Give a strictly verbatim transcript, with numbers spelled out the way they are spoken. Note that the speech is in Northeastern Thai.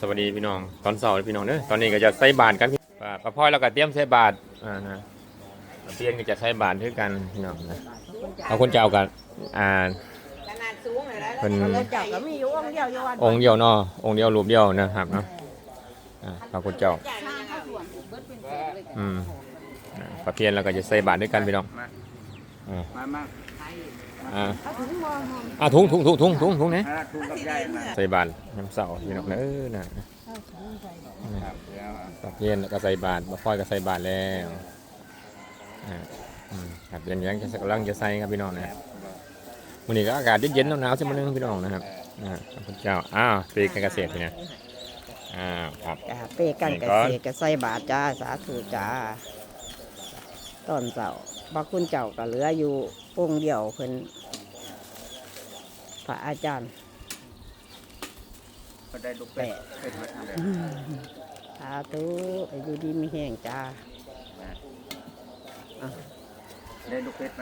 สวัสดีพี่น้องตอนเช้าพี่น้องเด้อ ตอนนี้ก็จะใส่บาตรกัน อ่า ป้าพลอยเราก็เตรียมใส่บาตร อ่า นะ ป้าเพี้ยนก็จะใส่บาตรคือกันพี่น้องนะ เอาคุณเจ้ากับ อ่า ขนาดสูงเลยนะ เพิ่น เจ้าก็มีอยู่องค์เดียวอยู่วัด องค์เดียวเนาะ องค์เดียวรูปเดียวนะครับเนาะ อ่า พระคุณเจ้า อืม อ่า ป้าเพี้ยนเราก็จะใส่บาตรด้วยกันพี่น้อง มา อ่า มามา อ่า เอาถุงมอง อ่า ถุง ถุง ถุง ถุง ถุง ถุงเนี่ย อ่าถุงกับใหญ่มา ใส่บาตรน้ำเสาพี่น้องเออนะ เอาถุงใส่ ครับแล้ว ป้าเพี้ยนแล้วก็ใส่บาตร ป้าพลอยก็ใส่บาตรแล้ว อ่า อืม ครับ เดี๋ยวยังจะกำลังจะใส่ครับพี่น้องนะ วันนี้ก็อากาศเย็นๆหนาวๆสักมื้อนึงพี่น้องนะครับ อ่า พระคุณเจ้า อ้าว ปีการเกษตรพี่นะ อ้าว ครับ จ้า เปกันเกษตรก็ใส่บาตรจ้า สาธุจ้า ตอนเช้า พระคุณเจ้าก็เหลืออยู่องค์เดียวเพิ่น พระอาจารย์ ก็ได้ลูกเป็ดเป็ดมาทำแบบ สาธุ อายุดีมีแฮงจ้า ได้ลูกเป็ด